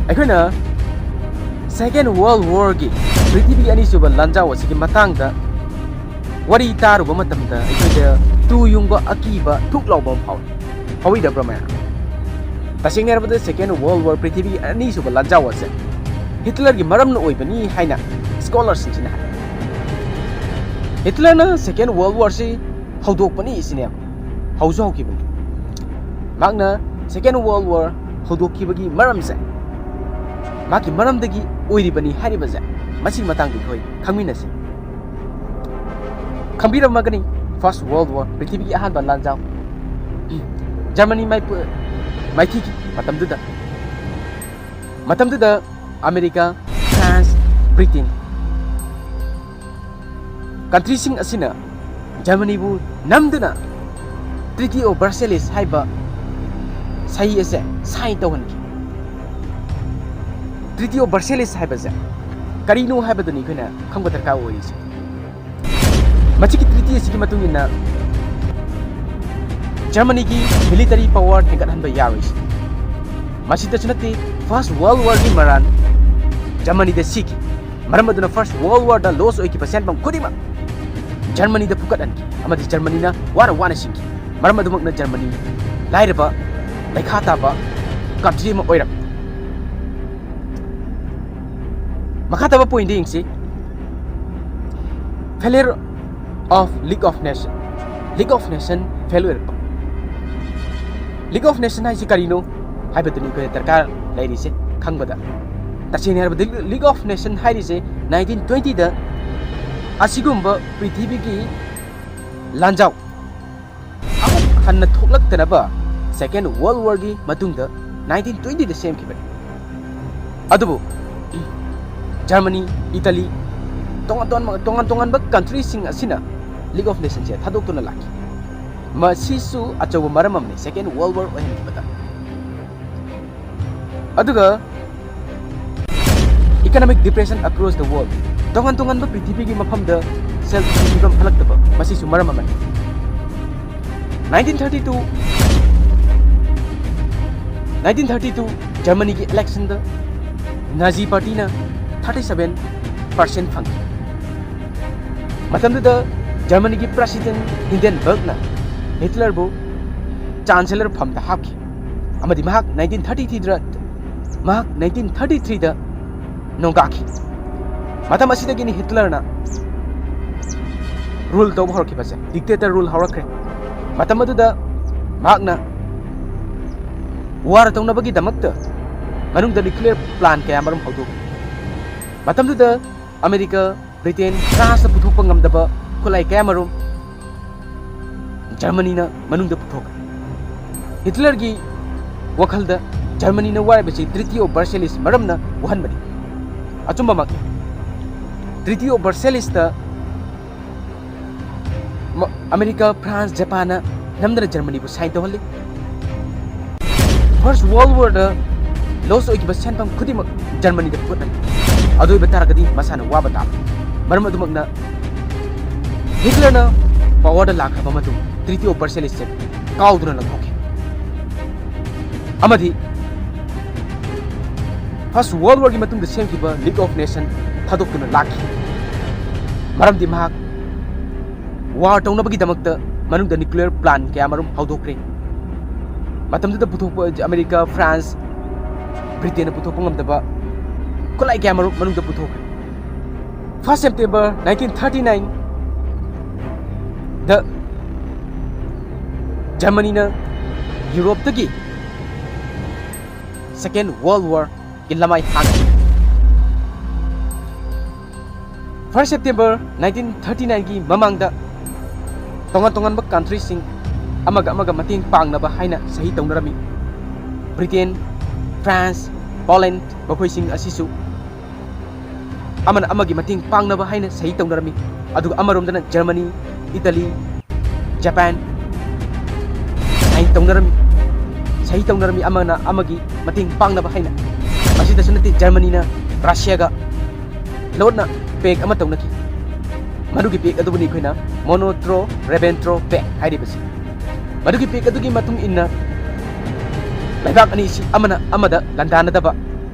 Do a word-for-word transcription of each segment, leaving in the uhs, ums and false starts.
ꯑꯩꯈꯣꯏꯅ Second World Warꯒꯤ, ꯄ꯭ꯔꯤꯊꯤꯕꯤꯒꯤ ꯑꯅꯤꯁꯨꯕ ꯂꯥꯟꯖꯥꯎ ꯑꯁꯤꯒꯤ ꯃꯇꯥꯡꯗ ꯋꯥꯔꯤ ꯇꯥꯔꯨꯕ ꯃꯇꯝꯗ ꯑꯩꯈꯣꯏꯗ ꯇꯨ ꯌꯨꯡꯕ, ꯑꯀꯤꯕ, ꯊꯨꯛ ꯂꯥꯎꯕ ꯑꯃ ꯐꯥꯎꯏ꯫ ꯐꯥꯎꯏꯗꯕ꯭ꯔꯥ ꯃꯌꯥꯝ? ꯇꯁꯦꯡꯅ ꯍꯥꯏꯔꯕꯗ Second World War, ꯄ꯭ꯔꯤꯊꯤꯕꯤꯒꯤ ꯑꯅꯤꯁꯨꯕ ꯂꯥꯟꯖꯥꯎ ꯑꯁꯦ ꯍꯤꯠꯂꯔꯒꯤ ꯃꯔꯝꯅ ꯑꯣꯏꯕꯅꯤ ꯍꯥꯏꯅ ꯁ꯭ꯀꯣꯂꯔꯁꯤꯡꯁꯤꯅ ꯍꯥꯏ꯫ ꯍꯤꯠꯂꯔꯅ Second World Warꯁꯤ ꯍꯧꯗꯣꯛꯄꯅꯤ ꯁꯤꯅꯦꯕ꯫ ꯍꯧꯁꯨ ꯍꯧꯈꯤꯕꯅꯤ꯫ ꯃꯍꯥꯛꯅ Second World War ꯍꯧꯗꯣꯛꯈꯤꯕꯒꯤ ꯃꯔꯝꯁꯦ, ꯃꯍꯥꯛꯀꯤ ꯃꯔꯝꯗꯒꯤ ꯑꯣꯏꯔꯤꯕꯅꯤ ꯍꯥꯏꯔꯤꯕꯁꯦ, ꯃꯁꯤꯒꯤ ꯃꯇꯥꯡꯗ ꯑꯩꯈꯣꯏ ꯈꯪꯃꯤꯟꯅꯁꯤ꯫ ꯈꯪꯕꯤꯔꯝꯃꯒꯅꯤ, First World War, ꯄ꯭ꯔꯤꯊꯤꯕꯤꯒꯤ ꯑꯍꯥꯟꯕ ꯂꯥꯟꯖꯥꯎ, ꯖꯔꯃꯅꯤ ꯃꯥꯏꯄꯨ-, ꯃꯥꯏꯊꯤꯈꯤ ꯃꯇꯝꯗꯨꯗ꯫ ꯃꯇꯝꯗꯨꯗ ꯑꯃꯦꯔꯤꯀꯥ, ꯐ꯭ꯔꯥꯟꯁ, ꯕ꯭ꯔꯤꯇꯦꯟ, ꯀꯟꯇ꯭ꯔꯤꯁꯤꯡ ꯑꯁꯤꯅ ꯖꯔꯃꯅꯤꯕꯨ ꯅꯝꯗꯨꯅ Treaty of Versailles ꯍꯥꯏꯕ ꯁꯍꯤ ꯑꯁꯦ ꯁꯥꯏꯟ ꯇꯧꯍꯟꯈꯤ꯫ Treaty of Versailles ꯍꯥꯏꯕꯁꯦ ꯀꯔꯤꯅꯣ ꯍꯥꯏꯕꯗꯨꯅꯤ ꯑꯩꯈꯣꯏꯅ ꯈꯪꯕ ꯗꯔꯀꯥꯔ ꯑꯣꯏꯔꯤꯁꯦ꯫ ꯃꯁꯤꯒꯤ ꯇ꯭ꯔꯤꯇꯤ ꯑꯁꯤꯒꯤ ꯃꯇꯨꯡ ꯏꯟꯅ ꯖꯔꯃꯅꯤꯒꯤ ꯃꯤꯂꯤꯇꯔꯤ ꯄꯋꯥꯔ ꯍꯦꯟꯒꯠꯍꯟꯕ ꯌꯥꯔꯣꯏ꯫ ꯃꯁꯤꯗꯁꯨ ꯅꯠꯇꯦ, ꯐꯥꯔꯁ ꯋꯥꯔꯜ ꯋꯥꯔꯒꯤ ꯃꯔꯥꯜ ꯖꯔꯃꯅꯤꯗ ꯁꯤꯈꯤ꯫ ꯃꯔꯝ ꯑꯗꯨꯅ ꯐꯥꯔꯁ ꯋꯥꯔꯜ ꯋꯥꯔꯗ ꯂꯣꯁ ꯑꯣꯏꯈꯤꯕ ꯁꯦꯟꯐꯝ ꯈꯨꯗꯤꯡꯃꯛ ꯖꯔꯃꯅꯤꯗ ꯐꯨꯀꯠꯍꯟꯈꯤ ꯑꯃꯗꯤ ꯖꯔꯃꯅꯤꯅ ꯋꯥꯅ ꯋꯥꯅ ꯁꯤꯡꯈꯤ꯫ ꯃꯔꯝ ꯑꯗꯨꯃꯛꯅ ꯖꯔꯃꯅꯤ ꯂꯥꯏꯔꯕ, ꯂꯩꯈꯥ ꯇꯥꯕ ꯀꯟꯇ꯭ꯔꯤ ꯑꯃ ꯑꯣꯏꯔꯝꯃꯤ꯫ ꯃꯈꯥ ꯇꯥꯕ ꯄꯣꯏꯟꯗ ꯌꯦꯡꯁꯤ꯫ Failure of League of Nation, League of Nation fail ꯑꯣꯏꯔꯛꯄ꯫ League of Nation ꯍꯥꯏꯁꯤ ꯀꯔꯤꯅꯣ ꯍꯥꯏꯕꯗꯨꯅꯤ ꯑꯩꯈꯣꯏꯅ ꯗꯔꯀꯥꯔ ꯂꯩꯔꯤꯁꯦ ꯈꯪꯕꯗ꯫ ꯇꯁꯦꯡꯅ ꯍꯥꯏꯔꯕꯗ League of Nation ꯍꯥꯏꯔꯤꯁꯦ ꯅꯥꯏꯟꯇꯤꯟ ꯇ꯭ꯋꯦꯟꯇꯤꯗ ꯑꯁꯤꯒꯨꯝꯕ ꯄ꯭ꯔꯤꯊꯤꯕꯤꯒꯤ ꯂꯥꯟꯖꯥꯎ ꯑꯃꯨꯛ ꯍꯟꯅ ꯊꯣꯛꯂꯛꯇꯅꯕ Second World Warꯒꯤ ꯃꯇꯨꯡꯗ ꯅꯥꯏꯟꯇꯤꯟ ꯇ꯭ꯋꯦꯟꯇꯤꯗ ꯁꯦꯝꯈꯤꯕꯅꯤ꯫ ꯑꯗꯨꯕꯨ ꯖꯔꯃꯅꯤ, ꯏꯇꯥꯂꯤ, ꯇꯣꯉꯥꯟ ꯇꯣꯉꯥꯟꯕ, ꯇꯣꯉꯥꯟ ꯇꯣꯉꯥꯟꯕ ꯀꯟꯇ꯭ꯔꯤꯁꯤꯡ ꯑꯁꯤꯅ League of Nationꯁꯦ ꯊꯥꯗꯣꯛꯇꯨꯅ ꯂꯥꯛꯈꯤ꯫ ꯃꯁꯤꯁꯨ ꯑꯆꯧꯕ ꯃꯔꯝ ꯑꯃꯅꯤ Second World War ꯑꯣꯏꯍꯟꯈꯤꯕꯗ꯫ ꯑꯗꯨꯒ Economic Depression across the world, ꯇꯣꯉꯥꯟ ꯇꯣꯉꯥꯟꯕ ꯄ꯭ꯔꯤꯊꯤꯕꯤꯒꯤ ꯃꯐꯝꯗ ꯁꯦꯜ ꯊꯨꯝꯒꯤ ꯐꯤꯕꯝ ꯐꯠꯂꯛꯇꯕ, ꯃꯁꯤꯁꯨ ꯃꯔꯝ ꯑꯃꯅꯤ꯫ Nineteen thirty two, nineteen thirty two ꯖꯔꯃꯅꯤꯒꯤ ꯏꯂꯦꯛꯁꯟꯗ ꯅꯥꯖꯤ ꯄꯥꯔꯇꯤꯅ ꯊꯥꯔꯇꯤ ꯁꯚꯦꯟ ꯄꯥꯔꯁꯦꯟ ꯐꯪꯈꯤ꯫ ꯃꯇꯝꯗꯨꯗ ꯖꯔꯃꯅꯤꯒꯤ ꯄ꯭ꯔꯦꯁꯤꯗꯦꯟ ꯍꯤꯟꯗꯦꯟꯕꯔꯒꯅ ꯍꯤꯠꯂꯔꯕꯨ ꯆꯥꯟꯁꯦꯂꯔ ꯐꯝꯗ ꯍꯥꯞꯈꯤ ꯑꯃꯗꯤ ꯃꯍꯥꯛ ꯅꯥꯏꯟꯇꯤꯟ ꯊꯥꯔꯇꯤ ꯊ꯭ꯔꯤꯗ ꯃꯍꯥꯛ ꯅꯥꯏꯟꯇꯤꯟ ꯊꯥꯔꯇꯤ ꯊ꯭ꯔꯤꯗ ꯅꯣꯡꯒꯥꯈꯤ꯫ ꯃꯇꯝ ꯑꯁꯤꯗꯒꯤꯅꯤ ꯍꯤꯠꯂꯔꯅ ꯔꯨꯜ ꯇꯧꯕ ꯍꯧꯔꯛꯈꯤꯕꯁꯦ, ꯗꯤꯛꯇꯦꯇꯔ ꯔꯨꯜ ꯍꯧꯔꯛꯈ꯭ꯔꯦ꯫ ꯃꯇꯝ ꯑꯗꯨꯗ ꯃꯍꯥꯛꯅ ꯋꯥꯔ ꯇꯧꯅꯕꯒꯤꯗꯃꯛꯇ ꯃꯅꯨꯡꯗ ꯅ꯭ꯌꯨꯀ꯭ꯂꯤꯌꯔ ꯄ꯭ꯂꯥꯟ ꯀꯌꯥ ꯃꯔꯨꯝ ꯍꯧꯗꯣꯛꯈꯤ꯫ ꯃꯇꯝꯗꯨꯗ ꯑꯃꯦꯔꯤꯀꯥ, ꯕ꯭ꯔꯤꯇꯦꯟ, ꯐ꯭ꯔꯥꯟꯁꯅ ꯄꯨꯊꯣꯛꯄ ꯉꯝꯗꯕ ꯈꯨꯠꯂꯥꯏ ꯀꯌꯥ ꯃꯔꯨꯝ ꯖꯔꯃꯅꯤꯅ ꯃꯅꯨꯡꯗ ꯄꯨꯊꯣꯛꯈ꯭ꯔꯦ꯫ ꯍꯤꯠꯂꯔꯒꯤ ꯋꯥꯈꯜꯗ ꯖꯔꯃꯅꯤꯅ ꯋꯥꯔꯤꯕꯁꯤ ꯇ꯭ꯔꯤꯇꯤ ꯑꯣꯐ ꯕꯔꯁꯦꯂꯤꯁ ꯃꯔꯝꯅ ꯋꯥꯍꯟꯕꯅꯤ꯫ ꯑꯆꯨꯝꯕꯃꯛꯅꯤ꯫ ꯇ꯭ꯔꯤꯇꯤ ꯑꯣꯐ ꯕꯔꯁꯦꯂꯤꯁꯇ ꯃ-, ꯑꯃꯦꯔꯤꯀꯥ, ꯐ꯭ꯔꯥꯟꯁ, ꯖꯄꯥꯟꯅ ꯅꯝꯗꯅ ꯖꯔꯃꯅꯤꯕꯨ ꯁꯥꯏꯟ ꯇꯧꯍꯜꯂꯤ꯫ ꯐꯥꯔꯁ ꯋꯥꯔꯜ ꯋꯥꯔꯗ ꯂꯣꯁ ꯑꯣꯏꯈꯤꯕ ꯁꯦꯟꯐꯝ ꯈꯨꯗꯤꯡꯃꯛ ꯖꯔꯃꯅꯤꯗ ꯄꯨꯈꯠꯂꯅꯤ꯫ ꯑꯗꯨ ꯑꯣꯏꯕ ꯇꯥꯔꯒꯗꯤ ꯃꯁꯥꯅ ꯋꯥꯕ ꯇꯥꯕ꯫ ꯃꯔꯝ ꯑꯗꯨꯃꯛꯅ ꯍꯤꯠꯂꯔꯅ ꯄꯋꯥꯔꯗ ꯂꯥꯛꯈ꯭ꯔꯕ ꯃꯇꯨꯡ ꯇ꯭ꯔꯤꯇꯤ ꯑꯣꯐ ꯕꯔꯁꯦꯂꯤꯁꯁꯦ ꯀꯥꯎꯗꯨꯅ ꯂꯧꯊꯣꯛꯈꯤ꯫ ꯑꯃꯗꯤ ꯐꯥꯔꯁ ꯋꯥꯔꯜ ꯋꯥꯔꯒꯤ ꯃꯇꯨꯡꯗ ꯁꯦꯝꯈꯤꯕ ꯂꯤꯒ ꯑꯣꯐ ꯅꯦꯁꯟ ꯊꯥꯗꯣꯛꯇꯨꯅ ꯂꯥꯛꯈꯤ꯫ ꯃꯔꯝꯗꯤ ꯃꯍꯥꯛ ꯋꯥꯔ ꯇꯧꯅꯕꯒꯤꯗꯃꯛꯇ ꯃꯅꯨꯡꯗ ꯅ꯭ꯌꯨꯀ꯭ꯂꯤꯌꯔ ꯄ꯭ꯂꯥꯟ ꯀꯌꯥ ꯃꯔꯨꯝ ꯍꯧꯗꯣꯛꯈ꯭ꯔꯦ꯫ ꯃꯇꯝꯗꯨꯗ ꯄꯨꯊꯣꯛꯄ ꯑꯃꯦꯔꯤꯀꯥ, ꯐ꯭ꯔꯥꯟꯁ, ꯕ꯭ꯔꯤꯇꯦꯟꯅ ꯄꯨꯊꯣꯛꯄ ꯉꯝꯗꯕ ꯈꯨꯠꯂꯥꯏ ꯀꯌꯥ ꯃꯔꯨꯝ ꯃꯅꯨꯡꯗ ꯄꯨꯊꯣꯛꯈ꯭ꯔꯦ꯫ ꯐꯥꯔꯁ ꯁꯦꯞꯇꯦꯝꯕꯔ ꯅꯥꯏꯟꯇꯤꯟ ꯊꯥꯔꯇꯤ ꯅꯥꯏꯟꯗ ꯖꯔꯃꯅꯤꯅ ꯌꯨꯔꯣꯞꯇꯒꯤ ꯁꯦꯀꯦꯟ ꯋꯥꯔꯜ ꯋꯥꯔꯒꯤ ꯂꯃꯥꯏ ꯍꯥꯡꯈꯤ꯫ ꯐꯥꯔꯁ ꯁꯦꯞꯇꯦꯝꯕꯔ ꯅꯥꯏꯟꯇꯤꯟ ꯊꯥꯔꯇꯤ ꯅꯥꯏꯟꯒꯤ ꯃꯃꯥꯡꯗ ꯇꯣꯉꯥꯟ ꯇꯣꯉꯥꯟꯕ ꯀꯟꯇ꯭ꯔꯤꯁꯤꯡ ꯑꯃꯒ ꯑꯃꯒ ꯃꯇꯦꯡ ꯄꯥꯡꯅꯕ ꯍꯥꯏꯅ ꯁꯍꯤ ꯇꯧꯅꯔꯝꯃꯤ꯫ ꯕ꯭ꯔꯤꯇꯦꯟ, ꯐ꯭ꯔꯥꯟꯁ, ꯄꯣꯂꯦꯟ, ꯃꯈꯣꯏꯁꯤꯡ ꯑꯁꯤꯁꯨ ꯑꯃꯅ ꯑꯃꯒꯤ ꯃꯇꯦꯡ ꯄꯥꯡꯅꯕ ꯍꯥꯏꯅ ꯁꯍꯤ ꯇꯧꯅꯔꯝꯃꯤ꯫ ꯑꯗꯨꯒ ꯑꯃꯔꯣꯝꯗꯅ ꯖꯔꯃꯅꯤ, ꯏꯇꯥꯂꯤ, ꯖꯄꯥꯟ ꯁꯍꯤ ꯇꯧꯅꯔꯝꯃꯤ꯫ ꯁꯍꯤ ꯇꯧꯅꯔꯝꯃꯤ ꯑꯃꯅ ꯑꯃꯒꯤ ꯃꯇꯦꯡ ꯄꯥꯡꯅꯕ ꯍꯥꯏꯅ꯫ ꯃꯁꯤꯗꯁꯨ ꯅꯠꯇꯦ, ꯖꯔꯃꯅꯤꯅ ꯔꯁꯤꯌꯥꯒ ꯂꯣꯟꯅ ꯄꯦꯛ ꯑꯃ ꯇꯧꯅꯈꯤ꯫ ꯃꯗꯨꯒꯤ ꯄꯦꯛ ꯑꯗꯨꯕꯨꯅꯤ ꯑꯩꯈꯣꯏꯅ ꯃꯣꯅꯣꯇ꯭ꯔꯣ ꯔꯦꯕꯦꯟꯇ꯭ꯔꯣ ꯄꯦꯛ ꯍꯥꯏꯔꯤꯕꯁꯤ꯫ ꯃꯗꯨꯒꯤ ꯄꯦꯛ ꯑꯗꯨꯒꯤ ꯃꯇꯨꯡ ꯏꯟꯅ ꯂꯩꯕꯥꯛ ꯑꯅꯤꯁꯤ ꯑꯃꯅ ꯑꯃꯗ ꯂꯥꯟꯗꯥꯅꯗꯕ,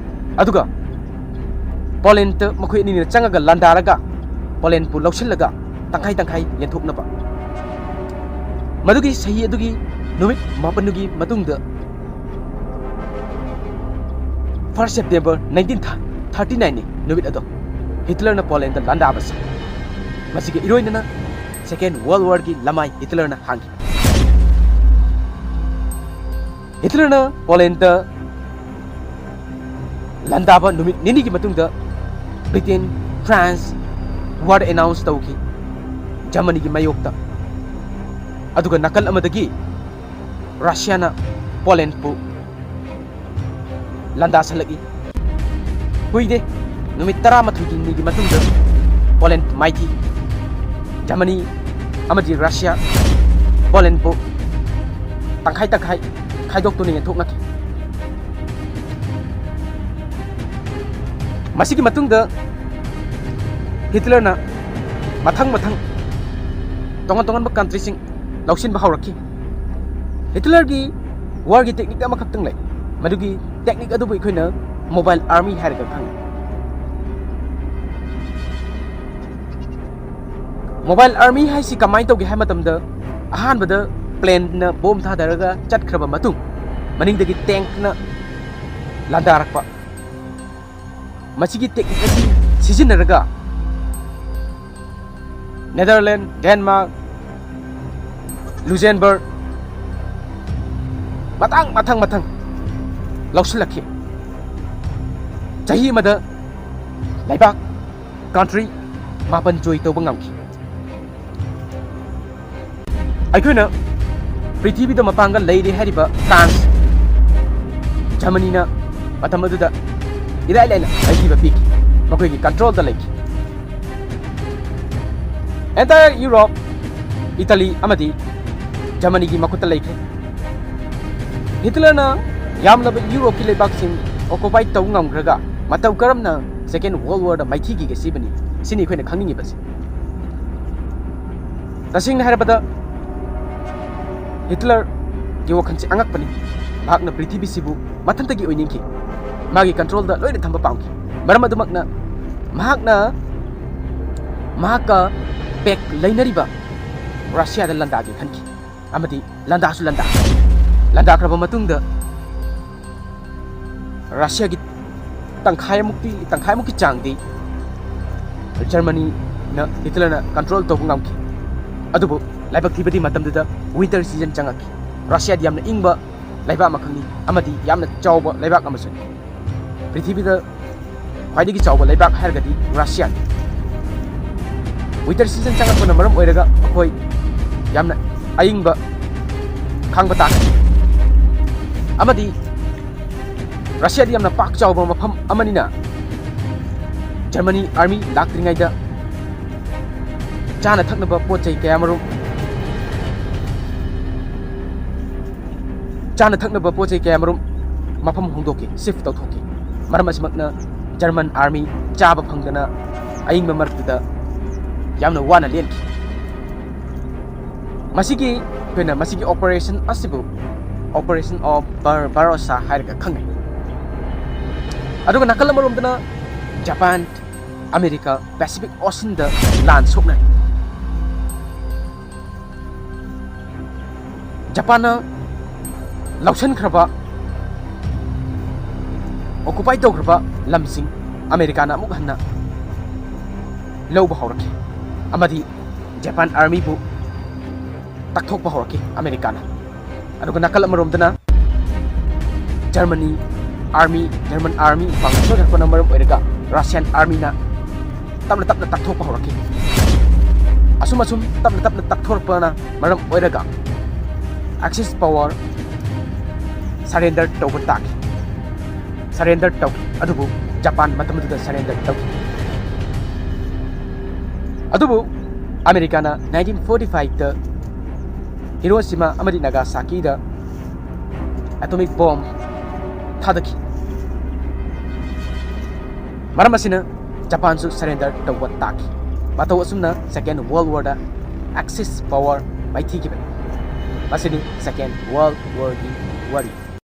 ꯑꯗꯨꯒ ꯄꯣꯂꯦꯟꯗ ꯃꯈꯣꯏ ꯑꯅꯤꯅ ꯆꯪꯉꯒ ꯂꯥꯟꯗꯥꯔꯒ ꯄꯣꯂꯦꯟꯕꯨ ꯂꯧꯁꯤꯜꯂꯒ ꯇꯪꯈꯥꯏ ꯇꯪꯈꯥꯏ ꯌꯦꯟꯊꯣꯛꯅꯕ꯫ ꯃꯗꯨꯒꯤ ꯆꯍꯤ ꯑꯗꯨꯒꯤ ꯅꯨꯃꯤꯠ ꯃꯥꯄꯟꯒꯤ ꯃꯇꯨꯡꯗ, first September nineteen thirty nine ꯅꯤ ꯅꯨꯃꯤꯠ ꯑꯗꯣ, ꯍꯤꯠꯂꯔꯅ ꯄꯣꯂꯦꯟꯗ ꯂꯥꯟꯗꯥꯕꯁꯤ꯫ ꯃꯁꯤꯒ ꯏꯔꯣꯏꯅꯅ Second World War ꯒꯤ ꯂꯃꯥꯏ ꯍꯤꯠꯂꯔꯅ ꯍꯥꯡꯈꯤ꯫ ꯍꯤꯠꯂꯔꯅ ꯄꯣꯂꯦꯟꯗ ꯂꯥꯟꯗꯥꯕ ꯅꯨꯃꯤꯠ ꯅꯤꯅꯤꯒꯤ ꯃꯇꯨꯡꯗ ꯕ꯭ꯔꯤꯇꯦꯟ, ꯐ꯭ꯔꯥꯟꯁ war announce ꯇꯧꯈꯤ ꯖꯔꯃꯅꯤꯒꯤ ꯃꯥꯌꯣꯛꯇ꯫ ꯑꯗꯨꯒ ꯅꯥꯀꯜ ꯑꯃꯗꯒꯤ ꯔꯁꯤꯌꯥꯅ ꯄꯣꯂꯦꯟꯕꯨ ꯂꯥꯟꯗꯥꯁꯜꯂꯛꯏ꯫ ꯀꯨꯏꯗꯦ, ꯅꯨꯃꯤꯠ ꯇꯔꯥꯃꯥꯊꯣꯏꯒꯤ ꯃꯇꯨꯡꯗ ꯄꯣꯂꯦꯟ ꯃꯥꯏꯊꯤ꯫ ꯖꯔꯃꯅꯤ ꯑꯃꯗꯤ ꯔꯁꯤꯌꯥ ꯄꯣꯂꯦꯟꯕꯨ ꯇꯪꯈꯥꯏ ꯇꯪꯈꯥꯏ ꯈꯥꯏꯗꯣꯛꯇꯨꯅ ꯌꯦꯟꯊꯣꯛꯅꯈꯤ꯫ ꯃꯁꯤꯒꯤ ꯃꯇꯨꯡꯗ ꯍꯤꯠꯂꯔꯅ ꯃꯊꯪ ꯃꯊꯪ ꯇꯣꯉꯥꯟ ꯇꯣꯉꯥꯟꯕ ꯀꯟꯇ꯭ꯔꯤꯁꯤꯡ ꯂꯧꯁꯤꯟꯕ ꯍꯧꯔꯛꯈꯤ꯫ ꯍꯤꯠꯂꯔꯒꯤ warꯒꯤ technique ꯑꯃꯈꯛꯇꯪ ꯂꯩ꯫ ꯃꯗꯨꯒꯤ technique ꯑꯗꯨꯕꯨ ꯑꯩꯈꯣꯏꯅ mobile army ꯍꯥꯏꯔꯒ ꯈꯪꯅꯩ꯫ Mobile army ꯍꯥꯏꯁꯤ ꯀꯃꯥꯏꯅ ꯇꯧꯒꯦ ꯍꯥꯏꯕ ꯃꯇꯝꯗ, ꯑꯍꯥꯟꯕꯗ planeꯅ bomb ꯊꯥꯗꯔꯒ ꯆꯠꯈ꯭ꯔꯕ ꯃꯇꯨꯡ, ꯃꯅꯤꯡꯗꯒꯤ tankꯅ ꯂꯥꯟꯗꯥꯔꯛꯄ꯫ ꯃꯁꯤꯒꯤ technique ꯑꯁꯤ ꯁꯤꯖꯤꯟꯅꯔꯒ ꯅꯦꯗꯔꯂꯦꯟ, ꯗꯦꯟꯃꯥꯔꯛ, ꯂꯨꯖꯦꯟꯕꯔꯒ, ꯃꯊꯪ ꯃꯊꯪ ꯃꯊꯪ ꯂꯧꯁꯤꯜꯂꯛꯈꯤ꯫ ꯆꯍꯤ ꯑꯃꯗ ꯂꯩꯕꯥꯛ, country, ꯃꯥꯄꯟ ꯖꯣꯏ ꯇꯧꯕ ꯉꯝꯈꯤ꯫ ꯑꯩꯈꯣꯏꯅ ꯄ꯭ꯔꯤꯊꯤꯕꯤꯗ ꯃꯄꯥꯡꯒꯜ ꯂꯩꯔꯦ ꯍꯥꯏꯔꯤꯕ ꯐ꯭ꯔꯥꯟꯁ, ꯖꯔꯃꯅꯤꯅ ꯃꯇꯝ ꯑꯗꯨꯗ ꯏꯔꯥꯏ ꯂꯥꯏꯅ ꯃꯥꯏꯊꯤꯕ ꯄꯤꯈꯤ꯫ ꯃꯈꯣꯏꯒꯤ controlꯗ ꯂꯩꯈꯤ꯫ Entire Europe, ꯏꯇꯥꯂꯤ ꯑꯃꯗꯤ ꯖꯔꯃꯅꯤꯒꯤ ꯃꯈꯨꯠꯇ ꯂꯩꯈ꯭ꯔꯦ꯫ ꯍꯤꯠꯂꯔꯅ ꯌꯥꯝꯂꯕ ꯌꯨꯔꯣꯞꯀꯤ ꯂꯩꯕꯥꯛꯁꯤꯡ occupy ꯇꯧ ꯉꯝꯈ꯭ꯔꯒ ꯃꯇꯧ ꯀꯔꯝꯅ Second World Warꯗ ꯃꯥꯏꯊꯤꯈꯤꯒꯦ ꯁꯤꯕꯅꯤ꯫ ꯁꯤꯅꯤ ꯑꯩꯈꯣꯏꯅ ꯈꯪꯅꯤꯡꯉꯤꯕꯁꯤ꯫ ꯇꯁꯦꯡꯅ ꯍꯥꯏꯔꯕꯗ, ꯍꯤꯠꯂꯔꯒꯤ ꯋꯥꯈꯜꯁꯤ ꯑꯉꯛꯄꯅꯤ꯫ ꯃꯍꯥꯛꯅ ꯄ꯭ꯔꯤꯊꯤꯕꯤꯁꯤꯕꯨ ꯃꯊꯟꯇꯒꯤ ꯑꯣꯏꯅꯤꯡꯈꯤ꯫ ꯃꯥꯒꯤ ꯀꯟꯇ꯭ꯔꯣꯜꯗ ꯂꯣꯏꯅ ꯊꯝꯕ ꯄꯥꯝꯈꯤ꯫ ꯃꯔꯝ ꯑꯗꯨꯃꯛꯅ ꯃꯍꯥꯛꯅ ꯃꯍꯥꯛꯀ ꯄꯦꯛ ꯂꯩꯅꯔꯤꯕ ꯔꯁꯤꯌꯥꯗ ꯂꯥꯟꯗꯥꯒꯦ ꯈꯟꯈꯤ꯫ ꯑꯃꯗꯤ ꯂꯥꯟꯗꯥꯁꯨ ꯂꯥꯟꯗꯥ꯫ ꯂꯥꯟꯗꯥꯈ꯭ꯔꯕ ꯃꯇꯨꯡꯗ ꯔꯁꯤꯌꯥꯒꯤ ꯇꯪꯈꯥꯏꯃꯨꯛꯇꯤ, ꯇꯪꯈꯥꯏꯃꯨꯛꯀꯤ ꯆꯥꯡꯗꯤ ꯖꯔꯃꯅꯤꯅ, ꯍꯤꯠꯂꯔꯅ ꯀꯟꯇ꯭ꯔꯣꯜ ꯇꯧꯕ ꯉꯝꯈꯤ꯫ ꯑꯗꯨꯕꯨ ꯂꯥꯏꯕꯛ ꯊꯤꯕꯗꯤ ꯃꯇꯝꯗꯨꯗ ꯋꯤꯟꯇꯔ ꯁꯤꯖꯟ ꯆꯪꯉꯛꯈꯤ꯫ ꯔꯁꯤꯌꯥꯗꯤ ꯌꯥꯝꯅ ꯏꯪꯕ ꯂꯩꯕꯥꯛ ꯑꯃꯈꯛꯅꯤ ꯑꯃꯗꯤ ꯌꯥꯝꯅ ꯆꯥꯎꯕ ꯂꯩꯕꯥꯛ ꯑꯃꯁꯨꯅꯤ꯫ ꯄ꯭ꯔꯤꯊꯤꯕꯤꯗ ꯈ꯭ꯋꯥꯏꯗꯒꯤ ꯆꯥꯎꯕ ꯂꯩꯕꯥꯛ ꯍꯥꯏꯔꯒꯗꯤ ꯔꯁꯤꯌꯥꯅꯤ꯫ ꯋꯤꯟꯇꯔ ꯁꯤꯖꯟ ꯆꯪꯉꯛꯄꯅ ꯃꯔꯝ ꯑꯣꯏꯔꯒ ꯑꯩꯈꯣꯏ ꯌꯥꯝꯅ ꯑꯏꯪꯕ ꯈꯥꯡꯕ ꯇꯥꯈꯤ꯫ ꯑꯃꯗꯤ ꯔꯁꯤꯌꯥꯗꯤ ꯌꯥꯝꯅ ꯄꯥꯛ ꯆꯥꯎꯕ ꯃꯐꯝ ꯑꯃꯅꯤꯅ ꯖꯔꯃꯅꯤ ꯑꯥꯔꯃꯤ ꯂꯥꯛꯇ꯭ꯔꯤꯉꯩꯗ ꯆꯥꯅ ꯊꯛꯅꯕ ꯄꯣꯠ ꯆꯩ ꯀꯌꯥꯃꯔꯨꯝ ꯆꯥꯅ ꯊꯛꯅꯕ ꯄꯣꯠ ꯆꯩ ꯀꯌꯥꯃꯔꯨꯝ ꯃꯐꯝ ꯍꯣꯡꯗꯣꯛꯈꯤ, ꯁꯤꯐ ꯇꯧꯊꯣꯛꯈꯤ꯫ ꯃꯔꯝ ꯑꯁꯤꯃꯛꯅ ꯖꯔꯃꯟ ꯑꯥꯔꯃꯤ ꯆꯥꯕ ꯐꯪꯗꯅ ꯑꯏꯪꯕ ꯃꯔꯛꯇꯨꯗ ꯌꯥꯝꯅ ꯋꯥꯅ ꯂꯦꯟꯈꯤ꯫ ꯃꯁꯤꯒꯤ ꯑꯩꯈꯣꯏꯅ ꯃꯁꯤꯒꯤ ꯑꯣꯄꯔꯦꯁꯟ ꯑꯁꯤꯕꯨ Operation of Barbarossa ꯍꯥꯏꯔꯒ ꯈꯪꯅꯩ꯫ ꯑꯗꯨꯒ ꯅꯥꯀꯜ ꯑꯃꯔꯣꯝꯗꯅ ꯖꯄꯥꯟ, ꯑꯃꯦꯔꯤꯀꯥ, ꯄꯦꯁꯤꯐꯤꯛ ꯑꯣꯁꯤꯟꯗ ꯂꯥꯟ ꯁꯣꯛꯅꯔꯤ꯫ ꯖꯄꯥꯟꯅ ꯂꯧꯁꯤꯟꯈ꯭ꯔꯕ, ꯑꯣꯀꯨꯄꯥꯏ ꯇꯧꯈ꯭ꯔꯕ ꯂꯝꯁꯤꯡ ꯑꯃꯦꯔꯤꯀꯥꯅ ꯑꯃꯨꯛ ꯍꯟꯅ ꯂꯧꯕ ꯍꯧꯔꯛꯈꯤ ꯑꯃꯗꯤ ꯖꯄꯥꯟ ꯑꯥꯔꯃꯤꯕꯨ ꯇꯛꯊꯣꯛꯄ ꯍꯧꯔꯛꯈꯤ ꯑꯃꯦꯔꯤꯀꯥꯅ꯫ ꯑꯗꯨꯒ ꯅꯥꯀꯜ ꯑꯃꯔꯣꯝꯗꯅ ꯖꯔꯃꯅꯤ ꯑꯥꯔꯃꯤ, ꯖꯔꯃꯟ ꯑꯥꯔꯃꯤ ꯄꯥꯡꯒꯜ ꯁꯣꯟꯊꯔꯛꯄꯅ ꯃꯔꯝ ꯑꯣꯏꯔꯒ ꯔꯁꯤꯌꯥꯟ ꯑꯥꯔꯃꯤꯅ ꯇꯞꯅ ꯇꯞꯅ ꯇꯛꯊꯣꯛꯄ ꯍꯧꯔꯛꯈꯤ꯫ ꯑꯁꯨꯝ ꯑꯁꯨꯝ ꯇꯞꯅ ꯇꯞꯅ ꯇꯛꯊꯣꯔꯛꯄꯅ ꯃꯔꯝ ꯑꯣꯏꯔꯒ Axis power surrender ꯇꯧꯕ ꯇꯥꯈꯤ꯫ Surrender ꯇꯧꯈꯤ꯫ ꯑꯗꯨꯕꯨ ꯖꯄꯥꯟ ꯃꯇꯝ ꯑꯗꯨꯗ surrender ꯇꯧꯈꯤ꯫ ꯑꯗꯨꯕꯨ ꯑꯃꯦꯔꯤꯀꯥꯅ nineteen forty five ꯇ ꯍꯤꯔꯣꯁꯤꯃꯥ ꯑꯃꯗꯤ ꯅꯥꯒꯥꯁꯥꯀꯤꯗ atomic bomb ꯊꯥꯗꯈꯤ꯫ ꯃꯔꯝ ꯑꯁꯤꯅ ꯖꯄꯥꯟꯁꯨ surrender ꯇꯧꯕ ꯇꯥꯈꯤ꯫ ꯃꯇꯧ ꯑꯁꯨꯝꯅ Second World War ꯗ Axis power ꯃꯥꯏꯊꯤꯈꯤꯕꯅꯤ꯫ ꯃꯁꯤꯅꯤ Second World War ꯒꯤ ꯋꯥꯔꯤ꯫